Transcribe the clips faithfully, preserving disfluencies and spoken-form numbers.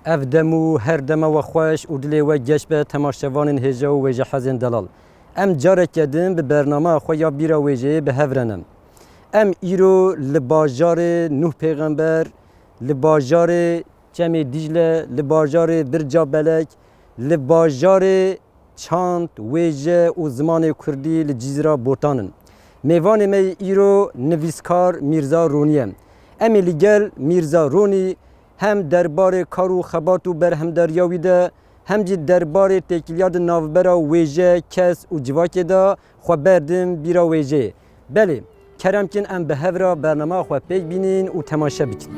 Ev dem û her dema we xweş û dilê we geş be temaşevanên hêja û wêjehezên delal. Em careke din bi bernameya xwe ya Bîra Wêjeyê bi hev re ne. Em îro li bajarê Nûh Pêxember, li bajarê Çemê Dîcle, li bajarê Birca Belek, li bajarê çand, wêje û zimanê kurdî li Cizîra Botan in. Mêvanê me yê îro nivîskar Mîrza Ronî ye. Em ê li gel Mîrza Ronî hem derbarê kar û xebat û berhemdariya wî de, hem jî derbarê têkiliya di navbera wêje, kes û civakê de xwe berdin bîra wêjeyê. Belê, kerem kin em bi hev re bernameya xwe pêk bînin û temaşe bikin.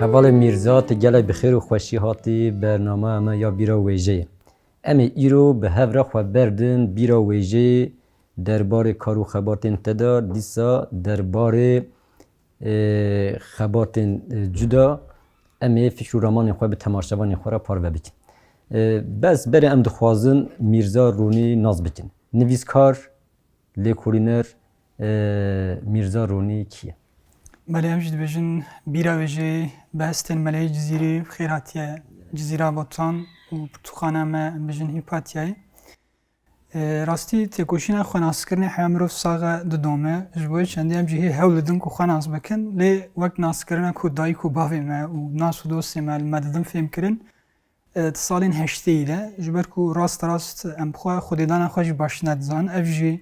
Hevalê Mîrza, tu gelek bi xêr û xweşî hatî bernameya me ya Bîra Wêjeyê. Em ê îro bi hev re xwe berdin bîra wêjeyê, derbarê kar û xebatên te de, dîsa derbarê, e, xebatên, e, cuda em ê fikr û ramanên xwe bi temaşevanên xwe re parve bikin. E, bes berê em dixwazin Mîrza Ronî nas bikin. Nivîskar, lêkolîner, e, Mîrza Ronî kî ye? Belê, em jî dibêjin bîra wêjeyê bi hestên Meleyê Cizîrî bi xêr hatiye Cizîra Botan û pirtûkxana me, em bêjin Hîpatiyayê. E, rastî têkoşîna xwenaskirinê heya mirov sax e didome. Ji bo çendî em jî hê hewl didin ku xwe nas bikin, lê wek naskirina ku dayik û bavê me û nas û dostê me li me didin fêhm kirin, e, di salên heştêyî de, ji ber ku rast rast em xwe xwedêdana xwe jî baş nedizanin. Ev jî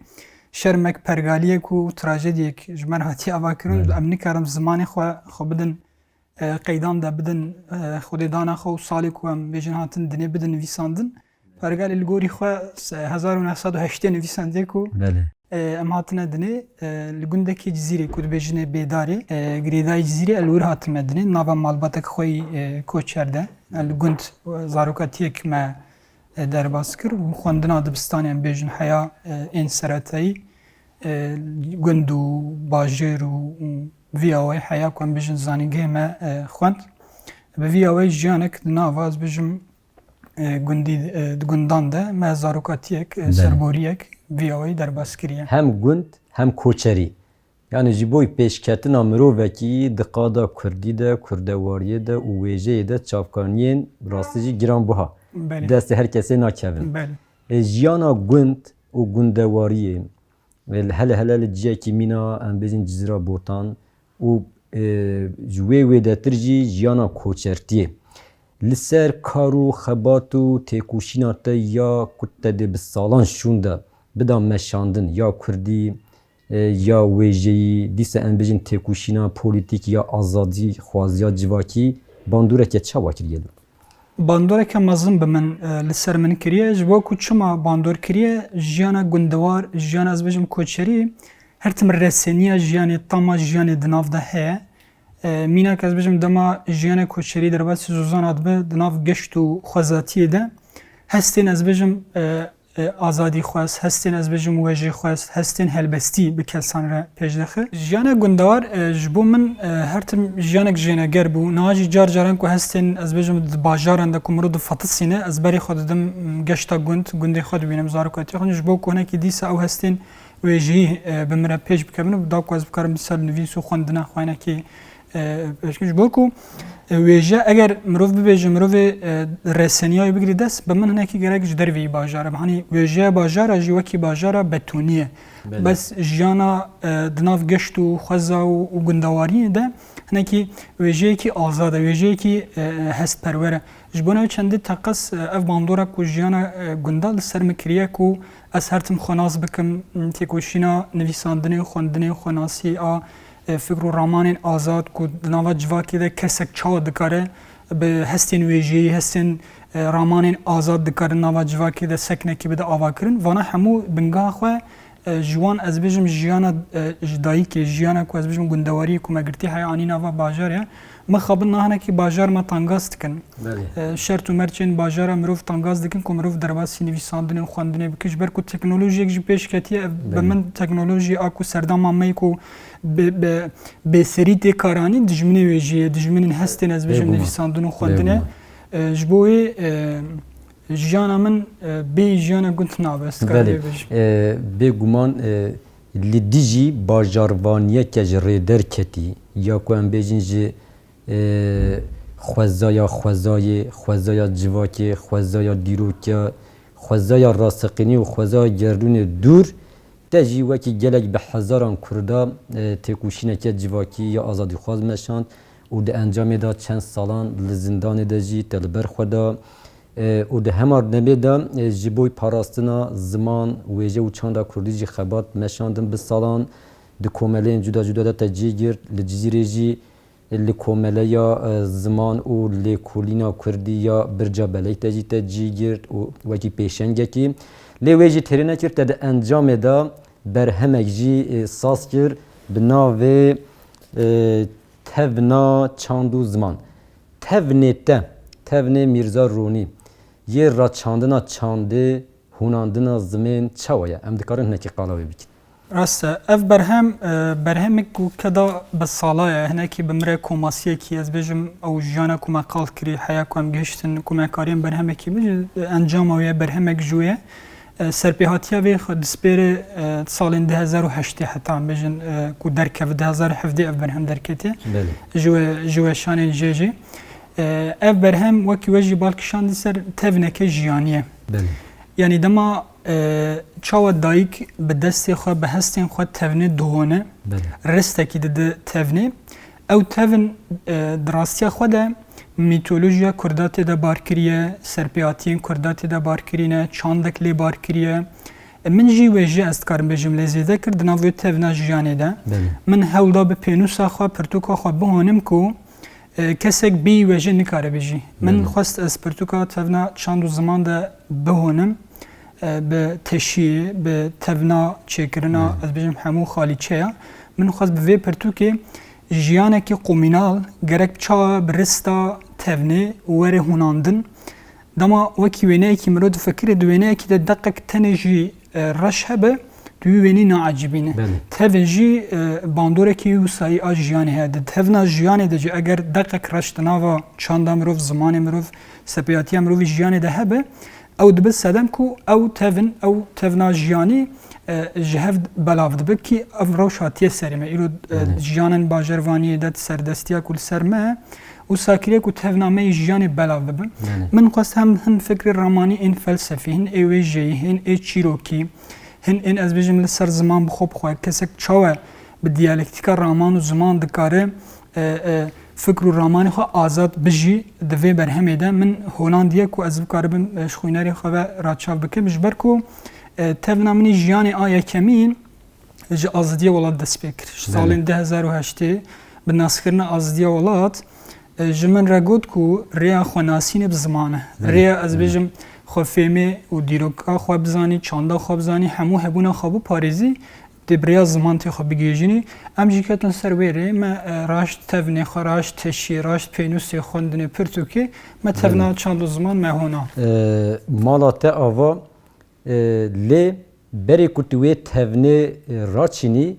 şermek, pergaliyek û trajediyek ji me re hatiye avakirin. Belê. Em nikarin zimanê xwe, xwe bidin, e, qeydan de bidin, e, xwedêdana xwe û salê ku em bêjin hatin dinê bidin nivîsandin. Pergalê li gorî xwe se-, hezar û neh sed û heştê nivîsandiye ku, Belê. e, em hatine dinê, e, li gundekî Cizîrê ku dibêjinê Bêdarê, e, girêdayî Cizîrê, el wir hatime dinê, nava malbatek xwe yî, e, koçer de. E, li gund, e, zarokatiyek me, e, derbas kir û xwendina dibistanê em bêjin heya, e, ên seretayî, e, gund û bajêr û, û vî awayî heya ku em bêjin zanîngehê me, e, xwend. Bi vî awayî jiyanek di nava, ez bêjim, e, gundî, e, di gundan de me zarokatiyek, e, Belê. serboriyek vî awayî derbas kiriye. Hem gund hem koçerî. Yani ji bo pêşketina mirovekî di qada kurdî de, kurdewariyê de û wêjeyê de çavkaniyên rastî jî giranbuha Belê. destê her kesê nakevin. Belê. E, jiyana gund û gundewariyê, e, hele hele li ciyekî mîna, em bêjin Cizîra Botan û, e, ji wê wêdetir jî jiyana koçertiyê. Li ser kar û xebat û têkoşîna te ya ku te dê bi salan şûn de bida meşandin, ya kurdî, e, ya wêjeyî, dîsa em bêjin têkoşîna polîtîk ya azadî xwaziya civakî, bandoreke çawa kiriye li? Bandoreke mezin bi min, e, li ser min kiriye. Ji bo ku çima bandor kiriye, jiyana gundewar, jiyana ez bêjim koçerî, her tim reseniya jiyanê, tama jiyanê di nav de heye. E, mînak ez bêjim dema jiyanê koçerî derbasî zozana dibe, di nav geşt û xwezatiyê de hestên ez bêjim, e, e, azadî xwest, hestên ez bêjim wêjê xwest, hestên helbestî bi kesan re pêş dixe. Jiyana gundewar, e, ji bo min, e, her tim jiyanek jêneger bû. Niha jî car caran ku hestên ez bêjim di bajaran de ku mirov difatisîne, ez berê xwe didim, m, geşta gund, gundê xwe dibînim, zarokatiya xwe. Ji bo ku hinekî dîsa ew hestên wêjeyî, e, bi min re pêş bikevin û da ku ez bikarim dîsa li nivîs û xwendina xwe hinekî e, pêşkêş ji bo ku, e, wêje, eger mirov bibêje, mirovê, e, reseniya wî bigirî dest, bi min hinekî gerek ji derveyî bajara be. Hanî wêjeya bajara jî wekî bajara betonî ye. Belê. Bes jiyana, e, di nav geşt û xweza û, û gundewariyê de hinekî wêjeyekî azad e, wêjeyekî, e, hestperwer e. Ji bo ne çendî teqez, e, ev bandora ku jiyana, e, gunda li ser min kiriye ku ez her tim xwe nas bikim, têkoşîna nivîsandinê, xwendinê, xwenasî a, e, fikr û ramanên azad ku di nava civakê de kesek çawa dikare bi hestên wêjeyî, hestên, e, ramanên azad dikare nava civakê de seknekî bide avakirin. Vana hemû bingeha xwe, e, ji wan ez bêjim jiyana, e, ji dayikê, jiyana ku ez bêjim gundewariyê ku me girtî heye anî nava bajarê. Mixabin niha hinekî bajar me tangaz dikin. Belê. E, şert û mercên bajara mirov tangaz dikin ku mirov derbasî nivîsandinê û xwendinê bike. Ji ber ku teknolojiyek jî pêş ketiye, ev bi Belê. min teknolojî a ku serdema me yê ku bi, bi, bêserî tê karanîn, dijminê wê jî ye, dijminên hestên ez bêjim Bêguman. nivîsandin û xwendinê. Bêguman. E, ji bo wê, e, jiyana min, e, bêyî jiyana gund nabe, ez dikarim Belê. vê bêjim. E, bêguman, e, li dijî bajarvaniyeke ji rê derketî, ya ku em bêjin ji, e, xwezaya xwezayê, xwezaya civakê, xwezaya dîrokê, xwezaya rasteqînî û xwezaya gerdûnê dûr, te jî wekî gelek bi hezaran Kurda, e, têkoşîneke civakî ya azadîxwaz meşand û di encamê de çend salan li zindanê de jî te li ber xwe da. E, û di hemar demê de, e, ji bo parastina ziman, wêje û çanda kurdî jî xebat meşandin bi salan. Di komeleyên cuda cuda de te cî girt, li Cizîrê jî, e, li komeleya, e, ziman û lêkolîna kurdî ya Birca Belek te jî te cî girt û wekî pêşengekî. Lê wê jî têrê nekir te di encamê de berhemek jî, e, saz kir bi navê, e, Tevna Çand û Ziman. Tevnê te, tevnê Mîrza Ronî, yê raçandina çandê, hûnandina zimên çawa ye? Em dikarin hinekî qala wê bikin. Rast e. Ev berhem, e, berhemek ku keda bi sala ye, hinekî bi min re komasiyekî, ez bêjim, ew jiyana ku me qal kirî, heya ku em gihiştin, ku me kariyên berhemekî bin, e, encama wê ye, berhemek ji wê ye. E, serpêhatiya vê xwe dispêre, e, salên du hezar û heştê heta em bêjin, e, ku derkeve, du hezar û hevdeh ev berhem derketiye. Belê. Ji we, ji weşanên jê jî. E, ev berhem wekî we jî bal kişandî ser tevneke jiyanî ye. Belê. Yanî dema, e, çawa dayik bi destê xwe, bi hestên xwe tevnê dihone, Belê. ristekî dide tevnê. Ew tevn, e, di rastiya xwe de mîtolojiya Kurda tê de bar kiriye, serpêhatiyên Kurda tê de bar kirîne, çandek lê bar kiriye. E, min jî wê jî ez dikarim bêjim lê zêde kir di nav wê tevna jiyanê de. Belê. Min hewl da bi pênûsa xwe, pirtûka xwe bihonim ku, e, kesek bêyî wê jî nikare bijî. Min Belê. xwest ez pirtûka tevna çand û ziman de bihonim. e, bi teşiyê, bi tevna çêkirina, Hmm. ez bêjim hemû xalîçeya. Min xwest bi vê pirtûkê jiyanekî komînal gerek çawa bi rista tevnê were hûnandin. Dema wekî wêneyekî mirov difikire, di wêneyekî de deqek tenê jî, e, reş hebe, tu wî wênî naecibîne. Belê. Tevin jî, e, bandorekî wî wisa yî a jiyanê heye. Di tevna jiyanê de jî eger deqek reş di nava çanda mirov, zimanê mirov, serpêhatiya mirovî jiyanê de hebe, ew dibe sedem ku ew tevin, ew tevna jiyanî, e, ji hev belav dibe, kî ev rewş hatiye serê me. Îro, e, Belê. jiyanên bajarvaniyê de serdestiya ku li ser me, wisa kiriye ku tevna me yê jiyanê belav bibe. Belê. Min xwest hem hin fikrê ramanî, ên felsefî, hin ê wêjeyî, hin ê çîrokî, hin ên, ez bêjim, li ser ziman bi xwe bi xwe, kesek çawa bi diyalektîka raman û ziman dikare, e, e, fikr û ramanê xwe azad bijî, di vê berhemê de min holandiye ku ez bikaribim, e, ji xwînerê xwe ve raçav bikim, ji ber ku, e, tevna min ê jiyanê a yekemîn ji Azadiya Welat dest pê kir. Ji Belê. salên du hezar û heştê bi naskirina Azadiya Welat, e, ji min re got ku rêya xwenasînê bi ziman e. Belê. Rêya, ez Belê. bêjim, xwefêmê û dîroka xwe bizanî, çanda xwe bizanî, hemû hebûna xwe biparêzî, dê bi rêya ziman tê xwe bigihîjînî. Em jî ketin ser wê rê, me, e, raşt tevnê xwe, raşt teşiyê, raşt pênûsê, xwendinê, pirtûkê, me tevna Belê. çand û ziman me hona. E, mala te ava, e, lê berê ku tu wê tevnê, e, raçînî,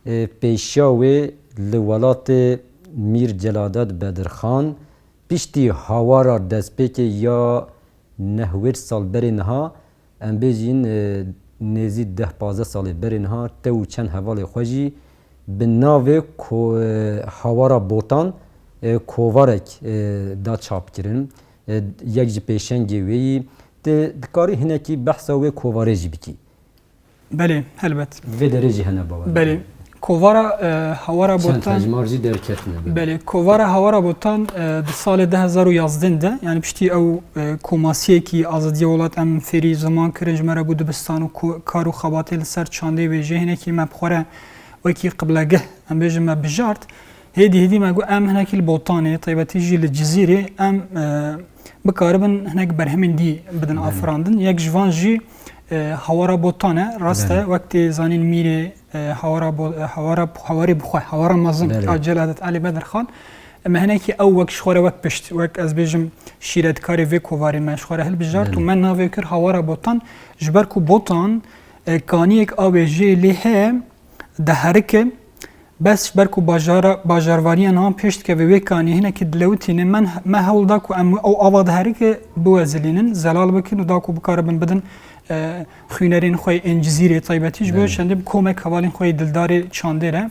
e, pêşiya wê li welatê Mîr Celadet Bedirxan, piştî hawara destpêkê ya nehwêd sal berê niha, em bêjin, e, nêzî deh pazdeh salê berê niha, te û çend hevalê xwe jî bi navê ko-, e, Hawara Botan, e, kovarek, e, da çapkirin. E, yek ji pêşengê wê yî, tu dikarî hinekî behsa wê kovarê jî bikî? Belê, helbet. Vê derê jî hene bawer. Belê. Kovara, e, Hawara Çend Botan. hejmar jî derketine, belê. Belê, Kovara Hawara Botan, e, di salê du hezar û yazdeh de, yani piştî ew, e, komasiyekî Azadiya Welat em fêrî ziman kirin, ji me re bû dibistan û ku-, kar û xebatê li ser çandê wêjê, hinekî me bi xwe re wekî qiblegeh, em bêjin, me bijart. Hêdî hêdî me got, em hinekî li Botanê, taybetî jî li Cizîrê, em, e, bikaribin hinek berhemên dî bidin Belê. afirandin. Yek ji van jî, e, Hawara Botan e. Rast e, Belê. wek tê zanîn mîrê, e, Hawara Bo-, e, Hawara, Hawarê bixwe, Hawara mezin Belê. a Celadet Elî Bedirxan. Me hinekî ew wek ji xwe re wek pişt, wek ez bêjim şîretkarê vê kovarê me ji xwe re hilbijart û Belê. me navê kir Hawara Botan, ji ber ku Botan, e, kaniyek a wê jê lê heye, diherike, bes ji ber ku bajara, bajarvaniya niha pêş dikeve wê kaniyê hinekî dilewitîne, me, me hewl da ku em ew ava diherike biwezilînin, zelal bikin û da ku bikaribin bidin, e, xwînerên xwe yên Cizîrê taybetî. Ji bo Belê. çendê bi komek hevalên xwe yê dildarê çandê re,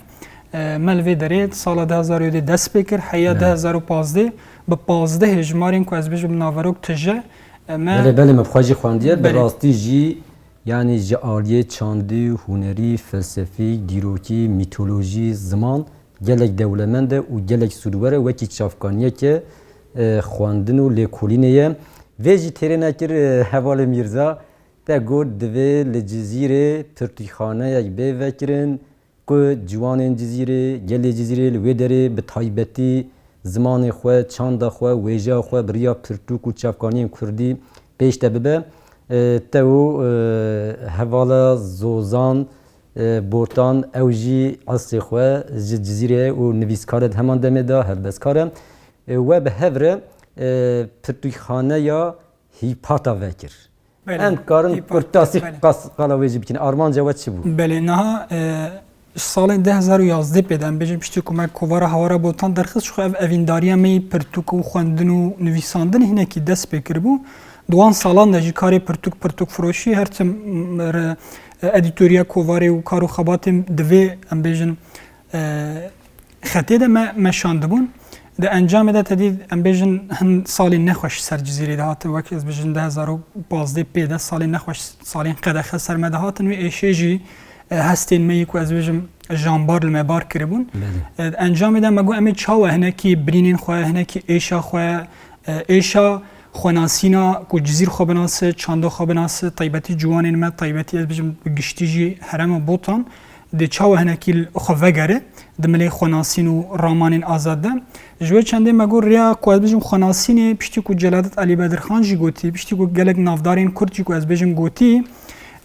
e, me li vê derê sala du hezar û yedê dest pê kir, heya Belê. du hezar û pazdeh, bi pazdehê jimarên ku ez bêjim naverok tije, e, me Belê, belê, me bi xwe jî xwendiye. Bi Belê. rastî jî, yanî ji aliyê çandî, hunerî, felsefî, dîrokî, mîtolojî, ziman gelek dewlemend e û gelek sûdwer e, wekî çavkaniyeke, e, xwendin û lêkolînê ye. Vê jî têrê nekir, e, hevalê Mîrza, te got divê li Cizîrê pirtûkxaneyek bê vekirin, ku ciwanên Cizîrê, gelê Cizîrê li wê derê bi taybetî zimanê xwe, çanda xwe, wêjeya xwe bi riya pirtûk û çavkaniyên kurdî pêş de bibe. E, te û, e, hevala Zozan, e, Botan, ew jî eslê xwe ji Cizîrê ye û nivîskar e di heman demê de, helbestkar e. E, we bi hev re, e, pirtûkxaneya Hîpata vekir. Belê, Em karin Hîpat, kurtasî belê. qas qala wê jî bikin. Armanca we çi bû? Belê, niha, e, ji salên du hezar û yazdeh pê de, em bêjin piştî ku me kovara Hawara Botan derxist, ji xwe ev evîndariya me yî pirtûk û xwendin û nivîsandin hinekî dest pê kiribû. Di wan salan de jî karê pirtûk, pirtûkfiroşî her tim, m, re, e, edîtoriya kovarê û kar û xebatên divê, em bêjin, e, xetê de me meşandibûn. Di encamê de te dî, em bêjin, hin salên nexweş ser Cizîrê de hatin, wek ez bêjin, du hezar û pazdeh pê de salên nexweş, salên qedexe ser me de hatin. Wê êşê jî, e, hestên me yî ku ez bêjim, jambar li me bar kiribûn. Belê. E, di encamê de me got, em ê çawa hinekî birînên xwe, hinekî êşa xwe, e, êşa xwenasîna ku Cizîr xwe binase, çanda xwe binase, taybetî ciwanên me, taybetî ez bêjim bi giştî jî herêma Botan, dê çawa hinekî li xwe vegere di milê xwenasîn û ramanên azad de. Ji wê çendê me got rêya ku ez bêjim xwenasînê, piştî ku Celadet Elî Bedirxan jî gotî, piştî ku gelek navdarên kurd jî ku ez bêjim gotî,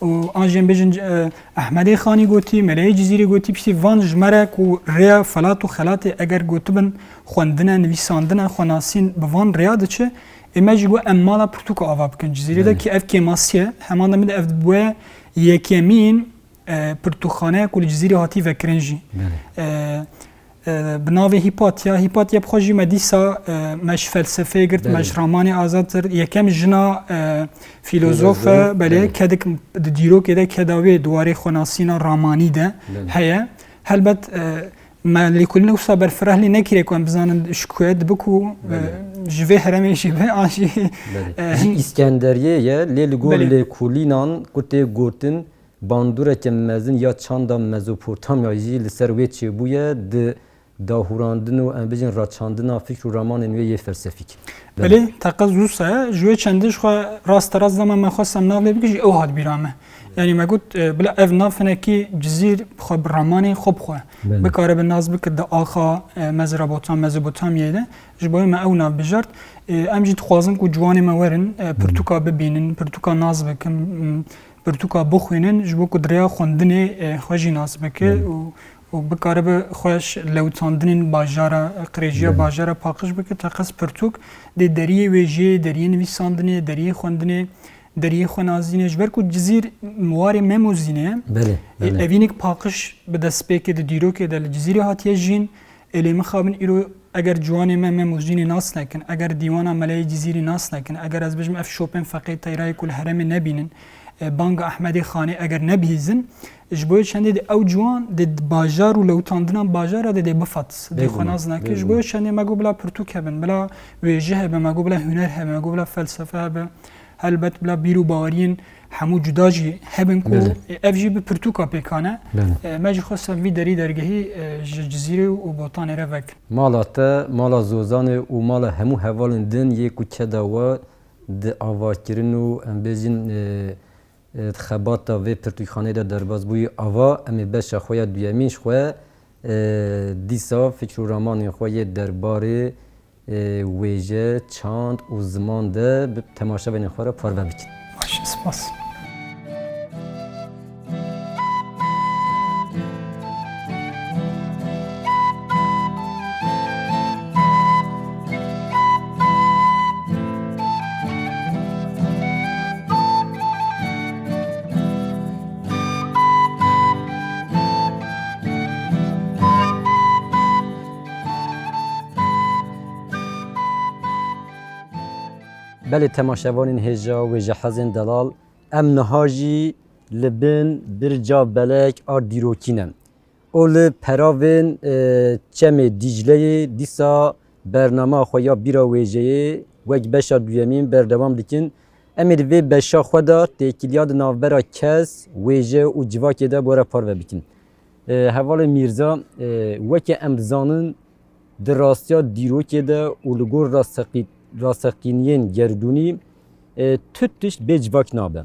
û an jî em bêjin, e, Ehmedê Xanî gotî, Meleyê Cizîrî gotî, piştî van ji me re ku rêya felat û xelatê eger gotibin xwendin e, nivîsandin e, xwenasîn bi van rêya diçe, ê me jî got em mala pirtûka ava bikin Cizîrê de Belê. ki ev kêmasî ye. Heman demê de ev dibe yekemîn, e, pirtûkxane ye ku li Cizîrê hatî vekirin jî. Belê. E, e, bi navê Hîpatya. Hîpatya bi xwe jî me dîsa, e, me ji felsefeyê girt, me Belê. ji ramanê azad girt. Yekem jina, e, fîlozof e, Fîlozof, belê, belê. kedik di dîrokê de keda wê di warê xwenasîna ramanî de Belê. heye. Helbet, e, me lêkolîna wisa berfireh lê nekiriye ku em bizanin ji ku ye dibe ku, e, Belê. ji vê herêmê jî be, an jî, Belê. e, Ji Îskenderiyê ye, lê li gor Belê. lêkolînan ku tê gotin, bandoreke mezin ya çanda Mezopotamyayê jî li ser wê çêbûye di dahûrandin û, em bêjin, raçandina fikr û ramanên wê yê felsefîk. Belê, teqez wisa ye. Ji wê çendê ji xwe rasterast dema me xwest em nav lê bikin jî ew hat bîra me. Yanî me got, e, bila ev nav hinekî Cizîr bi xwe bi ramanê xwe bi xwe Belê. bikare bi nas bike di axa, e, Mezrabotan-, Mezopotamyayê de. Ji bo wê me ew nav bijart. E, em jî dixwazin ku ciwanê me werin, e, pirtûka bibînin, pirtûka nas bikin, m, pirtûka bixwînin, ji bo ku di rêya xwendinê, e, xwe jî nas bike Belê. û, û bikaribe xwe ji lewtandinên bajara, qirêjiya Belê. bajara paqij bike. Teqez pirtûk dê deriyê wêjeyê, deriyê nivîsandinê, deriyê xwendinê, deriyê xwenazînê, ji ber ku Cizîr miwarê Memozînê ye. Belê, E, belê. evînik paqij bi destpêkê di dîrokê de li Cizîrê hatiye jîn. Ê lê mixabin îro eger ciwanê me Memozînê nas nekin, eger dîwana Meleyê Cizîrî nas nekin, eger ez bijim ev şopên feqê teyrayê ku li herêmê nebînin, e, banga Ehmedê Xanê eger nebihîzin, ji bo yê çendê dê ew ciwan dê di bajar û lewtandinan bajara dê dê bifat, dê Bêguman, xwe nas nake. Ji bo bêguman. yê çendê me got bila pirtûk hebin, bila wêje hebe, me got bila huner hebe, me got bila felsefe hebe. Helbet bila bîr û baweriyên hemû cuda jî hebin ku Belê. ev jî bi pirtûka pêkan e. Belê. E, me jî xwest em vî derî dergehî, e, ji Cizîrê û Botanê re vekin. Mala te, mala Zozanê û mala hemû hevalên din yê ku keda we di avakirin û em bêjin, e, e, di xebata vê pirtûkxaneyê de derbas bûyî ava, em ê beşa xwe ya duyemîn ji xwe, e, dîsa fikr û ramanên xwe yê derbarê, e, wêje, çand û ziman de bi temaşevanên xwe re parve bikin. Baş, spas. Belê temaşevanên hêja wêjehezên delal, em niha jî li bin birca belek a dîrokî ne û li peravên, e, Çemê Dîcleyê dîsa bernama xwe ya bîra wêjeyê wek beşa duyemîn berdewam dikin. Em ê di vê beşa xwe de têkiliya di navbera kes, wêje û civakê de bi we re parve bikin. E, hevalê Mîrza, e, weke em dizanin, di rastiya dîrokê de û li gor rasteqî-, rasteqîniyên gerdûnî, e, tu tişt bê civak nabe.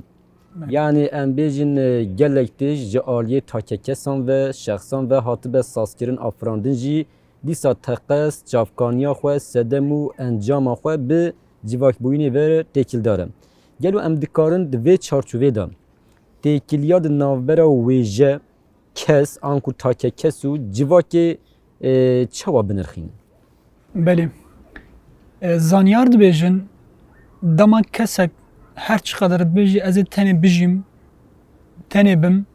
Evet. Yanî em bêjin, e, gelek tişt ji aliyê takekesan ve, şexsan ve hatibe sazkirin, afirandin jî, dîsa teqez, çavkaniya xwe, sedem û encama xwe bi civakbûyînê ve têkildar e. Gelo em dikarin di vê çarçovê de têkiliya di navbera wêje, kes, anku takekes û civakê, e, çawa binirxînin? Belê. E, zanyar dibêjin, dema kesek her çiqadar dibêjî, "Ez ê tenê bijîm, tenê bim,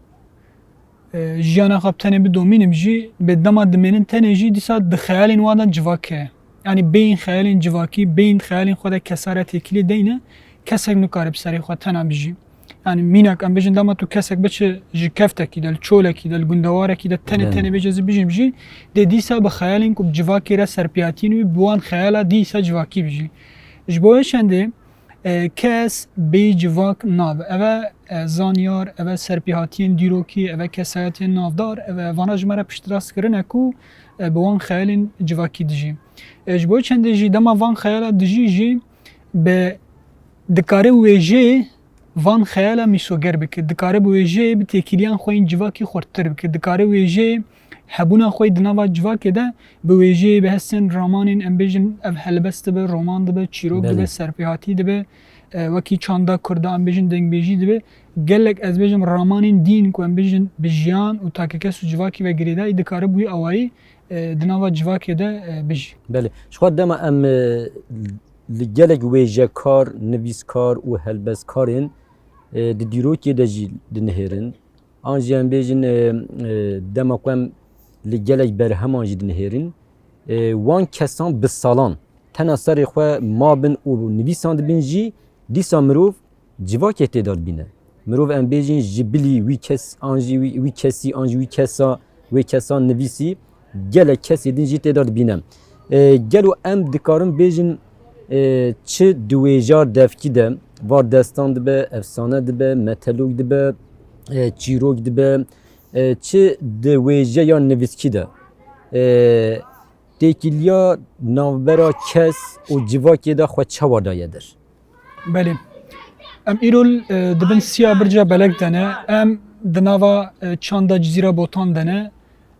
e, jiyana xwe bi tenê bidomînim" jî, bê dema dimênin tenê jî, dîsa di xeyalên wan de civak heye. Yanî bêyîn xeyalên civakî, bêyîn xeyalên xwe de kesa re têkilî deyne, kesek nikare bi serê xwe tena bijî. Yanî mînak em bêjin dema tu kesek biçe ji keftekî de, li çolekî de, li gundewarekî de tenê Belê. tenê bêje ez ê bijîm jî, dê dîsa bi xeyalên ku bi civakê re serpêhatiyên wî bi wan xeyala dîsa civakî bijî. Ji bo wê çendê, e, kes bêyî civak nabe. Ev e, e, zanyar, ev e serpêhatiyên dîrokî, ev e kesayetiyên navdar, ev e vana ji me re piştrast kirine ku, e, bi wan xeyalên civakî dijî. E, ji bo çendê jî dema van xeyala dijî jî bi dikare wêjeyê van xeyala mîsoger bike. Dikare bi wêjeyê bi têkiliyan xwe yên civakî xurttir bike. Dikare wêjeyê hebûna xwe yê di nava civakê de bi wêjeyê, bi hestên ramanên, em bêjin, ev helbest dibe, roman dibe, çîrok Belê. dibe, serpêhatî dibe, e, wekî çanda kurda, em bêjin, dengbêjî dibe. Gelek, ez bêjim, ramanên dîn ku, em bêjin, bi jiyan û takekes û civakî ve girêdayî, dikare bi wî awayî, e, di nava civakê de, e, bijî. Belê. Ji xwe dema em, e, li gelek wêjekar, nivîskar û helbestkarên, e, di dîrokê de jî dinihêrin. An jî em bêjin, e, e, dema ku em li gelek berheman jî dinihêrin, e, wan kesan bi salan tena serê xwe mabin û nivîsandibin jî, dîsa mirov civakê tê de dibîne. Mirov em bêjin ji bilî wî kes, an jî wî, wî kesî, an jî wî kesa, wê kesa nivîsî, gelek kesê din jî tê de dibîne. E, gelo em dikarin bêjin, e, çi di wêja devkî de, va destan dibe, efsane dibe, metelok dibe, e, çîrok dibe, e, çi di wêjeya nivîskî de, e, têkiliya navbera kes û civakê de xwe çawa daye der? Belê. Em îro, e, di bin siya birca belek de ne. Em di nava, e, çanda Cizîra Botan de ne.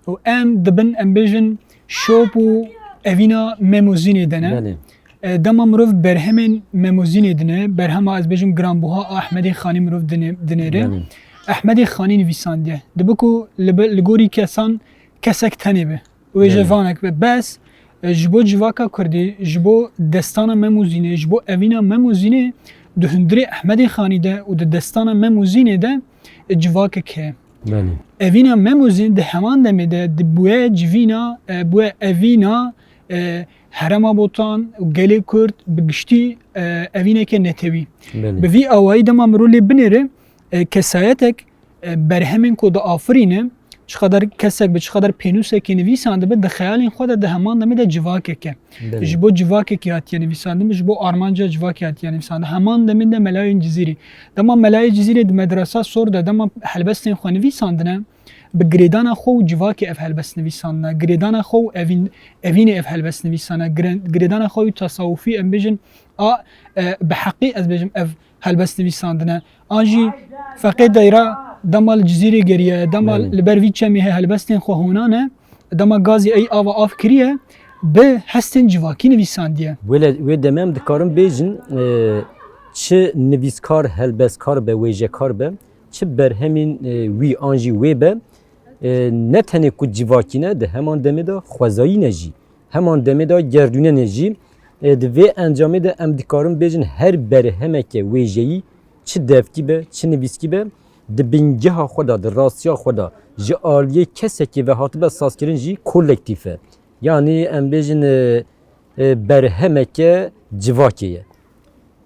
Û em di bin, em bêjin, şop û evîna Mem û Zînê de ne. Belê. E, dema mirov berhemên Mem û Zînê dine, berhema, ez bêjim, giranbuha Ehmedê Xanî mirov dine-, dinêre. Belê. Ehmedê Xanî nivîsandiye. Dibe ku li be-, li gorî kesan kesek tenê be. Wê Belê. jêvanek be. Bes, e, ji bo civaka Kurdî, ji bo destana Mem û Zînê, ji bo evîna Mem û Zînê di hundirê Ehmedê Xanî de û di destana Mem û Zînê de, e, civakek heye. Belê. Evîna Mem û Zîn di heman demê de di bûye civîna, e, bûye evîna, e, herêma Botan û gelê Kurd bi giştî, e, evîneke netewî. Belê. Bi vî awayî dema mirov lê binêre, e, kesayetek, e, berhemên ku diafirîne, çiqadar kesek bi, çiqadar pênûsekê nivîsandibe, di xeyalên xwe de di heman demê de civakek e. Belê. Ji bo civakekî hatiye nivîsandin, ji bo armanca civakê hatiye nivîsandin. Heman demê de Melayên Cizîrî. Dema Melayê Cizîrê di medresa sor de, dema helbestên xwe nivîsandine, bi girêdana xwe û civakê ev helbest nivîsandine. Girêdana xwe û evîn-, evînê ev helbest nivîsane. Gire-, girêdana xwe û tesawufî, em bêjin, a, e, bi heqî ez bêjim ev helbest nivîsandine. An jî Feqê Deyra dema li Cizîrê geriyaye, dema Belê. li ber vî çemê he helbestên xwe hûnane, dema gazî ey ava av kiriye, bi hestên civakî nivîsandiye. Wê le-, wê demê em dikarin bêjin, e, çi nivîskar, helbestkar be, wêjekar be, çi berhemên, e, wî an jî wê be, e, ne tenê ku civakî ne, di heman demê de xwezayî ne jî. Heman demê de gerdûnenê jî, e, di vê encamê de em dikarin bêjin her berhemeke wêjeyî, çi devkî be, çi nivîskî be, di bingeha xwe de, di rastiya xwe de ji aliyê kesekê ve hatibe sazkirin jî kolektîf e. Yanî em bêjin, e, e, berhemeke civakê ye.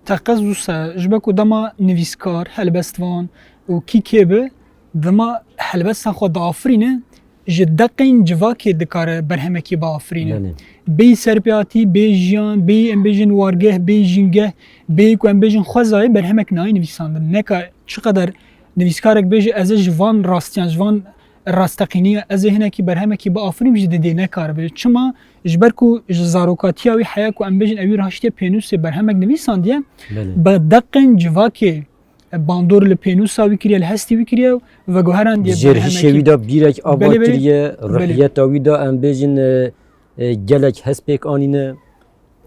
Teqez wisa ji ber ku dema nivîskar, helbestvan û kî kê bi, dema helbesta xwe diafirîne, ji deqên civakê dikare berhemekî biafirîne. Belê. Bêyî serpêhatî, bêyî jiyan, bêyî em bêjin wargeh, bêyî jîngeh, bêyî ku em bêjin xwezayê berhemek nayê nivîsandin. Neka çiqeder nivîskarek bêje ez ê ji van rastiyan, ji van rasteqîniya ez ê hinekî berhemekî biafirînim jî didê nekaribe. Çima? Ji ber ku ji zarokatiya wî heya ku em bêjin ewî raştiye pênûsê berhemek nivîsandiye, Belê. bi deqên civakê bandor li pênûsa wî kiriye, li hestî wî kiriye û veguherandiye Jêrhişê berhemekî. wî de bîrek ava Belê, belê. kiriye, Belê. ruhiyeta wî de em bêjin, e, e, gelek hest pêk anîne.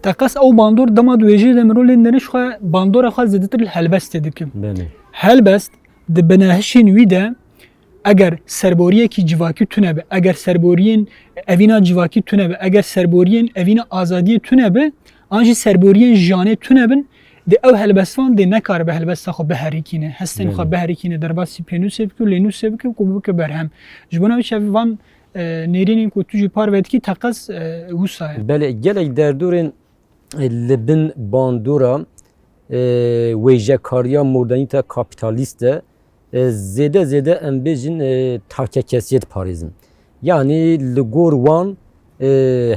Teqez ew bandor dema di wêjeyê de mirov lê nêrî xwe bandora xwe zêdetir li helbestê dikin. Belê. Helbest di binehişên wî de eger serboriyekî civakî tune be, eger serboriyên evîna civakî tune be, eger serboriyên evîna azadiyê tune be, an jî serboriyên jiyanê tune bin, dê ew helbestvan dê nekaribe helbesta xwe biherikîne, hestên xwe Belê. biherikîne, derbasî pênûsê bike û lênûsê bike ku bike berhem. Ji bona wî çav van, e, nêrînên ku tu jî parve dikî teqez, e, wisa ye. Belê, gelek derdorên, e, li bin bandora, e, wêjekariya modernîte kapîtalîst de, e, zêde zêde em bêjin, e, takekesiyê diparêzin. Yanî li gor wan, e,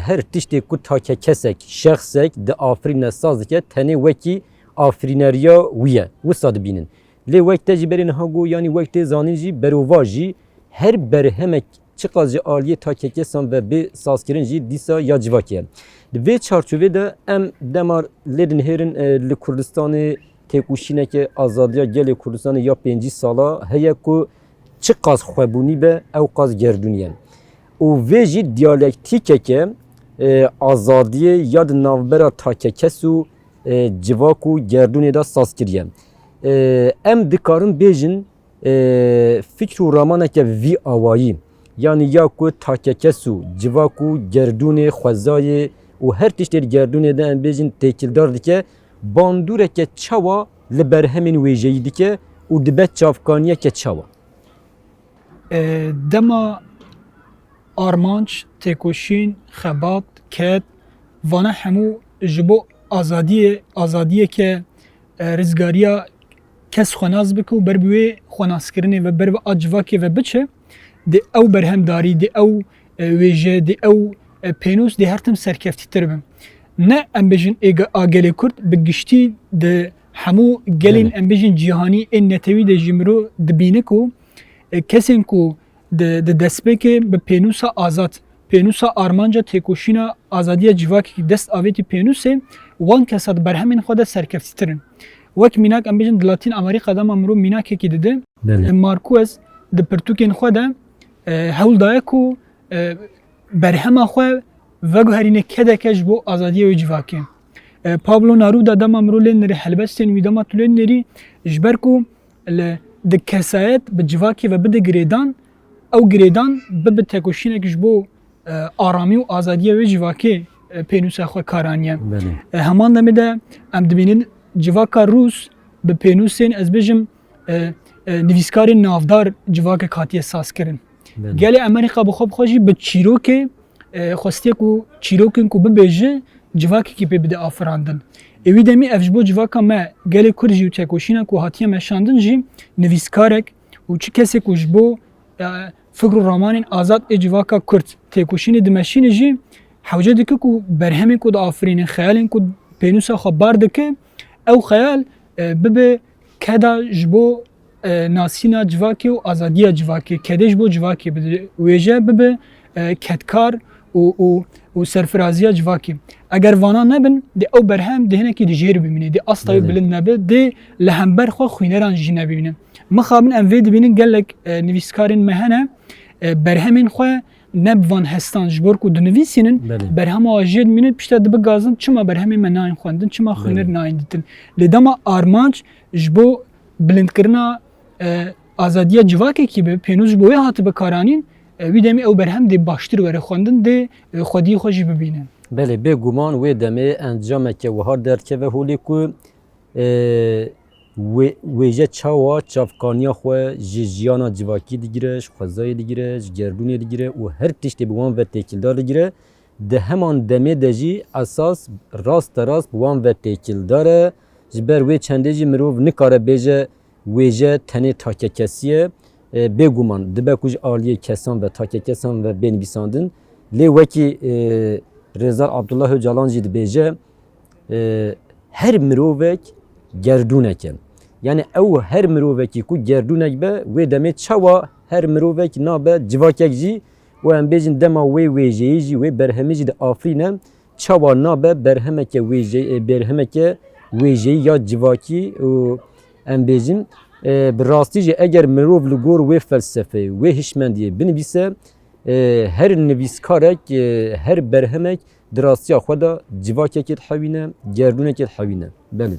her tiştê ku takekesek, şexsek diafirîne, saz dike, tenê wekî afirîneriya wî ye. Wisa dibînin. Lê wek te jî berê niha got, yanî wek tê zanîn jî berovajî her berhemek çiqas ji aliyê takekesan ve bê sazkirin jî dîsa ya civakê ye. Di vê çarçovê de em dema lê dinihêrin, e, li Kurdistanê têkoşîneke azadiya gelê Kurdistanê ya pêncî sala heye ku çiqas xwebûnî be, ew qas gerdûnî ye. Û vê jî diyalektîkeke, e, azadiyê ya di navbera takekes û, e, civak û gerdûnê de saz kiriye. E, em dikarin bêjin, e, fikr û ramaneke vî awayî, yanî ya ku takekes û civak û gerdûnê, xwezayê û her tiştê di gerdûnê de em bêjin têkildar dike, bandoreke çawa li berhemên wêjeyî dike û dibe çavkaniyeke çawa? E, dema armanc, têkoşîn, xebat, ked, vana hemû ji bo azadiyê, azadiyeke, e, rizgariya kes xwenas bike û ber bi wê xwenaskirinê ve ber bi a civakê ve biçe, dê ew berhemdarî, dê ew, e, wêje, dê ew, e, pênûs dê her tim serkeftîtir bin. Ne em bêjin êga-, a gelê Kurd, bi giştî di hemû gelên Belê. em bêjin cîhanî ên netewî de jî mirov dibîne ku, e, kesên ku di, di destpêkê bi pênûsa azad, pênûsa armanca têkoşîna azadiya civakekî dest avêtî pênûsê, wan kesa di berhemên xwe de serkeftîtir in. Wek mînak em bêjin di Latîn Amerîka de ma mirov mînakekî dide, Belê. e, Marquez di pirtûkên xwe de, e, hewl daye ku, e, berhema xwe veguherîne kedeke ji bo azadiya wê civakê. E, Pablo Neruda dema mirov lê nirî helbestên wî dema tu lê nirî ji ber ku li, di kesayet bi civakê ve bide girêdan, ew girêdan bibe tekoşînek ji bo, e, aramî û azadiya wê civakê, e, pênûsa xwe karaniye. Belê. E, heman demê de em dibînin civaka Rûs bi pênûsên, ez bêjim, e, e, nivîskarên navdar civakek hatiye sazkirin. Belê. Gelê Amerîka bi xwe bi xwe jî bi çîrokê, e, xwestiye ku çîrokên ku bibêje civakekî pê bide afirandin. Ê wî demî ev ji bo civaka me gelê Kurd jî û tekoşîna ku hatiye meşandin jî nivîskarek û çi kesê ku ji bo, e, fikr û ramanên azad ê civaka Kurd têkoşînê dimeşîne jî hewce dike ku berhemên ku diafirîne, xeyalên ku pênûsa xwe bar dike, ew xeyal, e, bibe keda ji bo, e, nasîna civakê û azadiya civakê, kedê ji bo civakê bide, wêje bibe, e, kedkar û, û, û serfiraziya civakê. Eger vana nebin, dê ew berhem dê hinekî di jêr bimîne, dê asta wê Belê. bilind nebe, dê li hember xwe xwîneran jî nebimîne. Mixabin em vê dibînin gelek, e, nivîskarên me hene, e, berhemên xwe ne bi van hestan ji bo ku dinivîsînin, Belê. berhema wan jê dimînin, pişta dibigazin, çima berhemên me nayên xwendin, çima xwîner Belê. nayên dîtin. Lê dema armanc ji bo bilindkirina, e, azadiya civakekî be, pênûs ji bo wê hatibe karanîn, e, wî demê ew berhem dê baştir were xwendin, dê, e, xwediyê xwe jî bibîne. Belê, bêguman wê demê encameke wiha derdikeve holê ku, e, wê-, wêje çawa çavkaniya xwe ji jiyana civakî digire, ji xwezayê digire, ji gerdûnê digire û her tiştê bi wan ve têkildar digire, di heman demê de jî esas rasterast bi wan ve têkildar e, Ji ber wê çendê jî mirov nikare bêje wêje tenê takekesî ye. E, bêguman dibe ku ji aliyê kesan ve, takekesan ve bê nivîsandin. Lê wekî, e, Rêzdar Abdullah Ocalan jî dibêje, e, her mirovek gerdûnek e. Yani ew her mirovekî ku gerdûnek be, wê demê çawa her mirovek nabe civakek jî û em bêjin dema wê wêjeyî jî, wê berhemê jî diafirîne, çawa nabe berhemeke wêjeyî, e, berhemeke wêjeyî ya civakî û em bêjin, e, bi rastî jî eger mirov li gor wê felsefeyê, wê hişmendiyê binivîse, e, her nivîskarek, e, her berhemek di rastiya xwe de civakekê dihewîne, gerdûnekê dihewîne. Belê.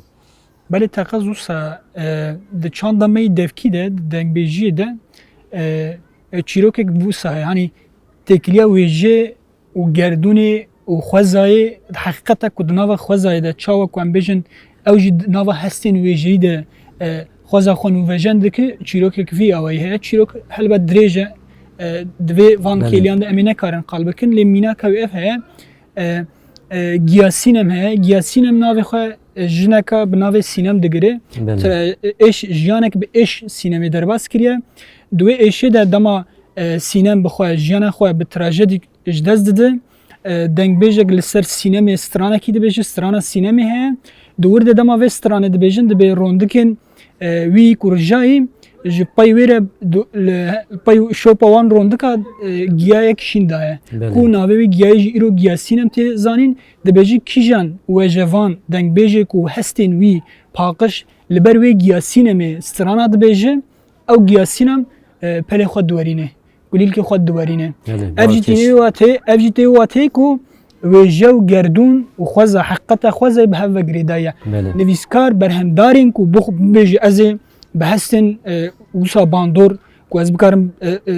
Belê, teqez wisa, e, di çanda me yî devkî de, di dengbêjiyê de, e, e, çîrokek wisa heye. Hanî têkiliya wêjê û gerdûnê û xwezayê, heqîqeta ku di nava xwezayê de çawa ku em bêjin, ew jî di nava hestên wêjeyî de, e, xweza xwe nûvejen dike, çîrokek vî awayî heye. Çîrok helbet dirêj e, e, divê van Belê. kêliyan de em ê nekarin qal bikin, lê mînaka wî ev heye, e, e, Giya Sînem heye. Giya Sînem navê xwe, e, jineka bi navê Sînem digire. Belê. Tra-, e, êş, jiyanek bi êş Sînemê derbas kiriye. Di wê êşê de dema, e, Sînem bi xwe, jiyana xwe bi trajedî ji dest dide, e, dengbêjek li ser Sînemê stranekî dibêje, strana Sînemê heye. Di wir de dema vê stranê dibêjin, dibê rondikên, e, wî ku rijayî ji pey wê re du-, li pey şopa wan rondika, e, giyayek şîn daye. Belê. Ku navê wî giyayê jî îro Giya Sînem tê zanîn. Dibêje kîjan wêjevan, dengbêjê ku hestên wî paqij li ber wê Giya Sînemê strana dibêje, ew Giya Sînem, e, pelê xwe diwerîne, kulîlkê xwe diwerîne. Belê, Ev jî baş tê wê watê, ev jî tê wê watê ku wêje û gerdûn û xweza, heqîqeta xwezayê bi hev ve girêdayî ye. Belê. Nivîskar, berhemdarên ku bix-, bibêje ez ê bi hestên, e, wisa bandor ku ez bikarim, e, e,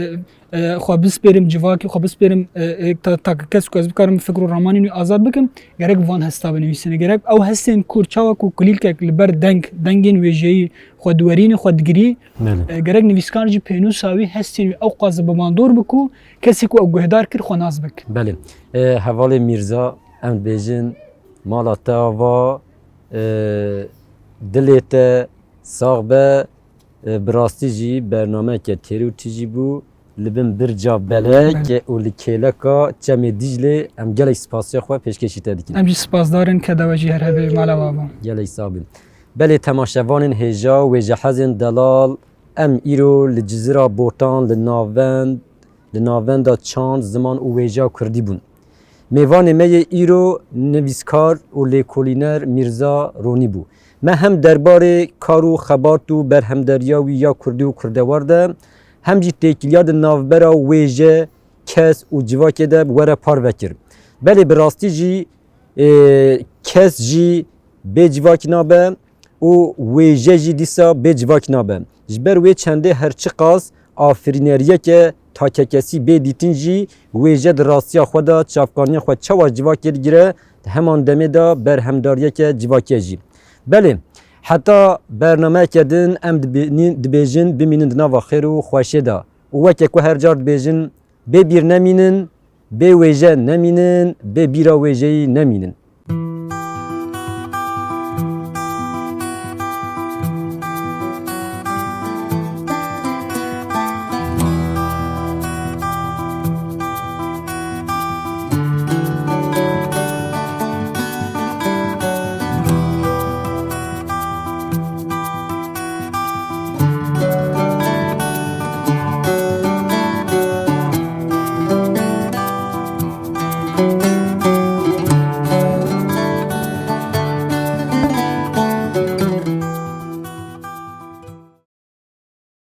e, xwe bispêrim civakê, xwe bispêrim, e, e, ta-, takekes ku ez bikarim fikr û ramanên wî azad bikim, gerek van hesta binivîsîne. Gerek ew hestên ku çawa ku kulîlkek li ber deng, dengên wêjeyî xwe diwerîne, xwe digirî, Belê. e, gerek nivîskar jî pênûsa wî, hestên wî ew qas bi bandor bi ku kesê ku ew guhdar kir xwe nas bik. Belê. E, hevalê Mîrza, em dibêjin mala te ava, e, dilê te sax be. E, bi rastî jî bernameyeke têr û tijî bû. Li bin birca belek Belê. û li kêleka Çemê Dîclê em gelek spasiya xwe pêşkêşî te dikin. Em jî spasdar in, keda we jî her hebe, mala we ava. Gelek sax bin. Belê temaşevanên hêja, wêjehezên delal, em îro li Cizîra Botan, li navend, li navenda çand, ziman û wêjeya kurdî bûn. Mêvanê me yê îro nivîskar û lêkolîner Mîrza Ronî bû. Me hem derbarê kar û xebat û berhemdariya wî ya kurdî û kurdewar de, hem jî têkiliya di navbera wêje, kes û civakê de bi we re parve kir. Belê bi rastî jî, e, kes jî bê civakî nabe û wêje jî dîsa bê civakî nabe. Ji ber wê çendê her çiqas afirîneriyeke takekesî bê dîtin jî, wêje di rastiya xwe de çavkaniya xwe çawa civakê digire, di heman demê de berhemdariyeke civakê jî. Belê, heta bernameyeke din em dibînin, dibêjin bimînin di nava xêr û xweşê de. Û weke ku her car dibêjin, bê bîr nemînin, bê wêje nemînin, bê bîra wêjeyî nemînin.